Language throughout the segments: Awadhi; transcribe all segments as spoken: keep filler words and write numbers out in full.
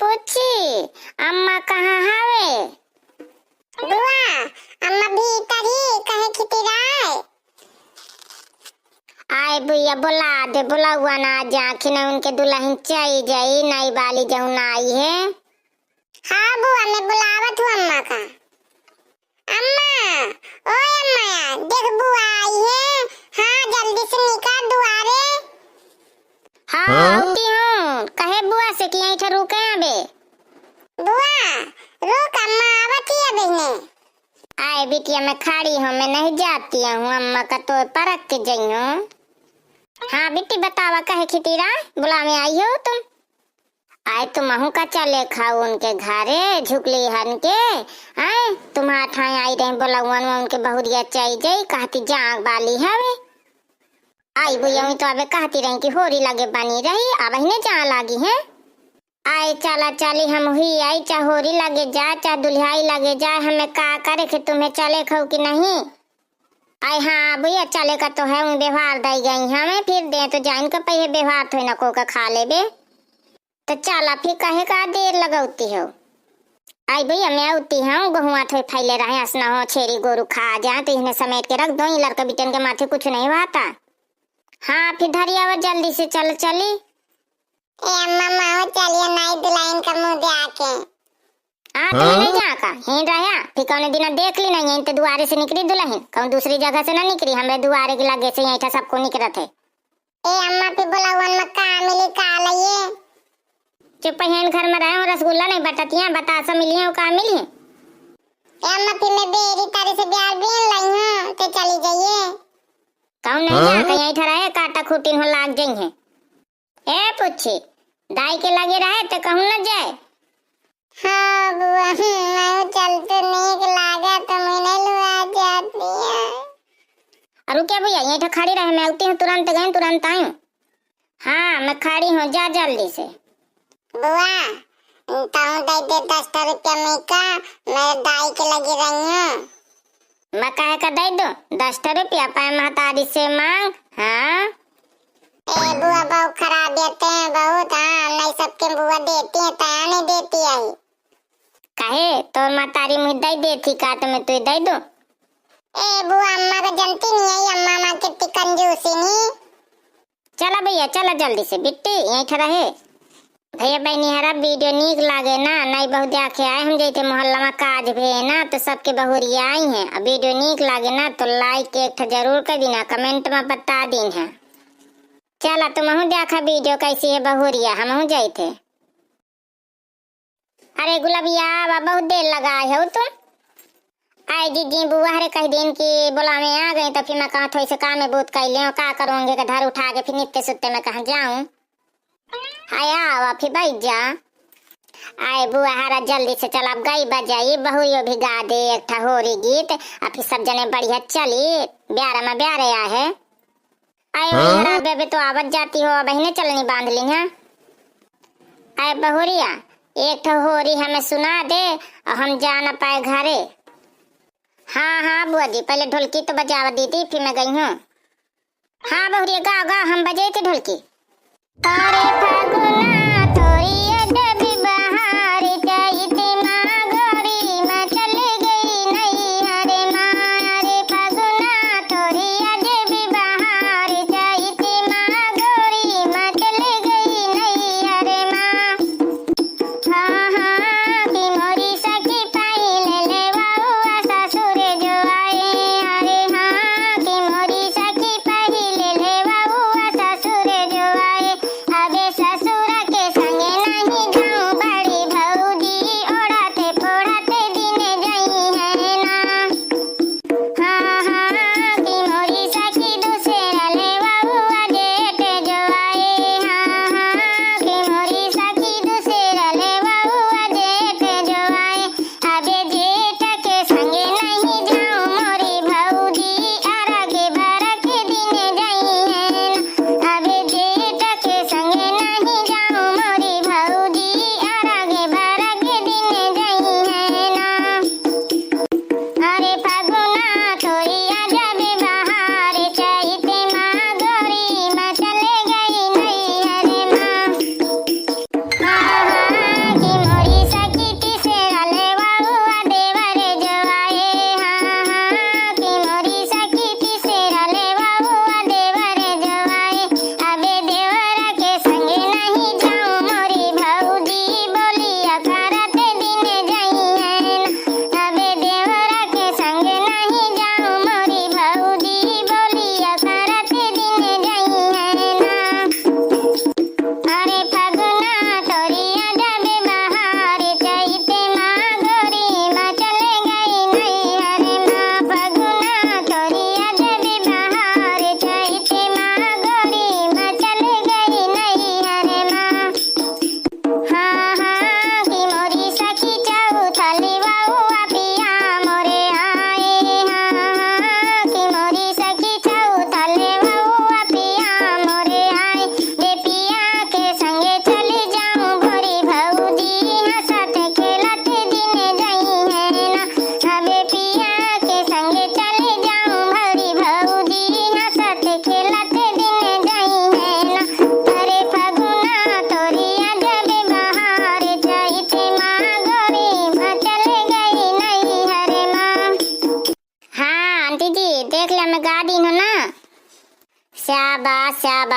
पुछी, अम्मा कहाँ हवे? बुआ, अम्मा भीतर ही, कहे खितिराए। आए बुआ, बोला दे, बुलउआ ना जाखिन, उनके दुलहिन चई जाई, नई बाली जउन आई है। हाँ बुआ, मैं बुलावत हूँ अम्मा का। अम्मा, ओ अम्मा, देख बुआ आई है। हाँ, जल्दी से निकल दुआरे। हाँ, हाँ? आउती हूँ। कहे बुआ से कि यहीं ठे रुके अबे। बुआ, रुक अम्मा, आवत ही अबे ने। आए बिटिया, मैं खड़ी हूँ, मैं नहीं जाती हूँ, अम्मा का तो परख के जइहूँ। हाँ बिट्टी, बतावा, कहे खितिरा, बुलावे आई हो तुम? आए तुमहू का चले खाऊ उनके घरे, झुकली हन के। आए तुम्हार ठाए आई रही बोलउअन, उनके बहुरिया चई जाई, कहती जाग बाली हवे। आई बुआ, यूं तो अबे कहती रही कि होरी लगे बनी रही, अब ही ने जा लागी है। आए चला चली हम हुई आई, चाहे होरी लगे जाए, चाहे दुल्हाई लगे जाए, हमें का करे कि तुम्हें चले खाऊ कि नहीं। आए हाँ बुआ, चले का तो है, उन व्यवहार दई गई हमें, फिर दे तो जाइन का पहिए व्यवहार थोड़ी ना को का खा लेबे। तो चला फिर कहे का देर लगौती हो। आई भैया मैं औती हूँ, गहुआ थोई फैले रहे, असना हो छेरी गोरू खा जाए, तो इन्हें समेट के रख दो, इन लड़का बिटियन के माथे कुछ नहीं बाता। हाँ फिर धरी आवा जल्दी से, चल चली। ए अम्मा, माओ चलिए नाई दुल्हन का मुँह दे आके। आ तो हाँ? नहीं जा का, यहीं रहा, फिर कौन दिन देख ली नहीं, यहीं तो दुआरे से निकली दुल्हन, कौन दूसरी जगह से ना निकली, हमरे दुआरे के लगे से यहीं था सबको निकलत है। ए अम्मा, फिर बोला वन में का मिली, का लइए? चुप हेन घर में रहे हो, रसगुल्ला नहीं बटतिया, बतासा मिली हो, का मिली? ए अम्मा, फिर मैं बेरी तारी से ब्यार बीन लाई हूँ, ते चली जाइए। कहूँ नहीं हाँ? जा, कहीं ऐठा रहे, काटा खूटिन हो लाग जाई है। ए पुच्छी, दाई के लगे रहे, ते कहूँ न जाए। हाँ बुआ, हम्म, मैं चलते नीक लागा तो मैं नहीं लुआ जाती है। अरु क्या भैया, यहीं ठा खड़ी रहे, मैं उठी हूँ, तुरंत गई, तुरंत आई हूँ। हाँ, मैं खड़ी हूँ, जा जल्दी से। बुआ, तहूँ दे दे दस ठो रुपया में का, मैं दाई के लगी रही हूँ। मैं काहे का दे दूँ? दस ठो रुपया पाए महतारी से मांग, हाँ? ए बुआ, बहुत खराब देते हैं, बहुत, हाँ, नहीं सबके बुआ देती है, तया नहीं देती है। काहे, तोर महतारी मुझे दे देती का, तो मैं तुझे दे दूँ? ए बुआ, अम्मा का जनती नहीं है, अम्मा माँ कितनी कंजूसी नहीं। चला भैया, चला जल्दी से, बिट्टी, यहीं ठा रहे। भैया बहनी हरा वीडियो नीक लागे ना, नई बहू देखे आए हम जैसे मोहल्ला में काज भे ना, तो सबके बहुरिया आई हैं। अब वीडियो नीक लागे ना, तो like एक ठा जरूर कर दीना, comment में बता दीन है। चला तुमहू देखा वीडियो कैसी है बहुरिया, हमहू जाइथे। अरे गुलबिया, बा बहुत देर लगाए हो तुम। आए जीजी बुआ हरे कह दिन कि बोलावे आ गई, तो फिर मैं कहा थोड़ी से काम में बूत कर ले, का करूँगी के धर उठा के फिर नित्ते सुत्ते में कहाँ जाऊँ। हाय आवा फिर बैठ जा। आए बुआ हरा जल्दी से चल, अब गई बजाई, बहुरियो भी गा दे एक ठा होरी गीत, आ फिर सब जने बढ़िया चली, ब्यारा में ब्यारे आहे। आए हाँ? वही हरा बेबे तो आवत जाती हो, बहिने चलनी बांध ली है। आए बहुरिया, एक ठो होरी हमें सुना दे और हम जा न पाए घरे। हाँ, हाँ बुआ जी, पहले ढोलकी तो बजावा दीदी, फिर मैं गई हूँ। हाँ बहुरिया, गाओ, गाओ, हम बजे थे ढोलकी। अरे फागुना तोरी अजब बहार, चैत माँ गोरी मचल गई नैहर माँ। अरे फागुना तोरी अजब बहार, चैत माँ गोरी मचल गई नैहर माँ। हाँ, हाँ, कि मोरी सखी पहिले ले बउआ ससुर जो आए। अरे हाँ, कि मोरी सखी पहिले ले बउआ ससुर जो आए। अबे ससुर के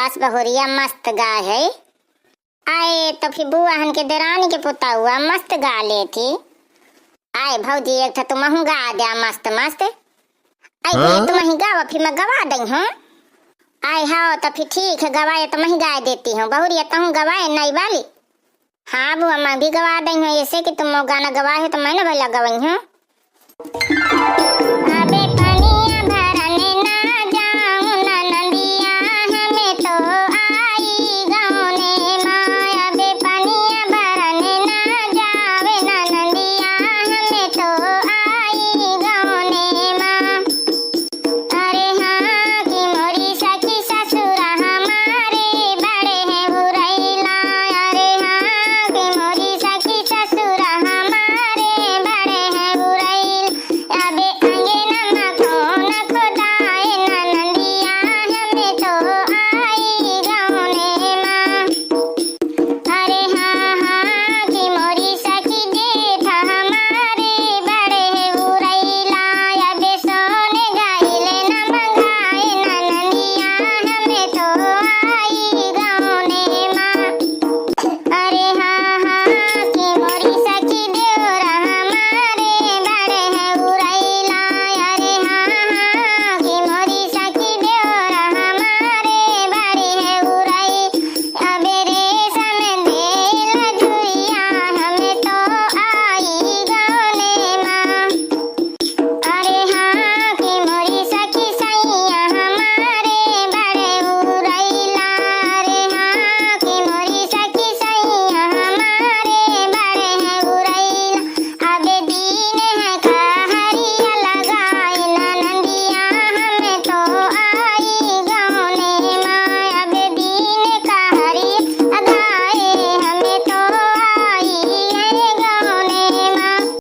बस बहुरिया मस्त गाए है। आए तो फिर बुआ हन के देरानी के पुतहुआ मस्त गा लेथी। आए भौजी एक ठा तुमहू गा द्या मस्त मस्त। आई भैया तुमही गावा फिर मैं गवा दई हूँ। आए हाँ तो फिर ठीक है गवाए तुमही गाए देती हूँ। बहुरिया तहूँ गवाए नई वाली। हाँ बुआ मैं भी गवा दई हूँ ऐसे कि तुम गाना गवाए हो तो मैं ना भैया गवई हूँ।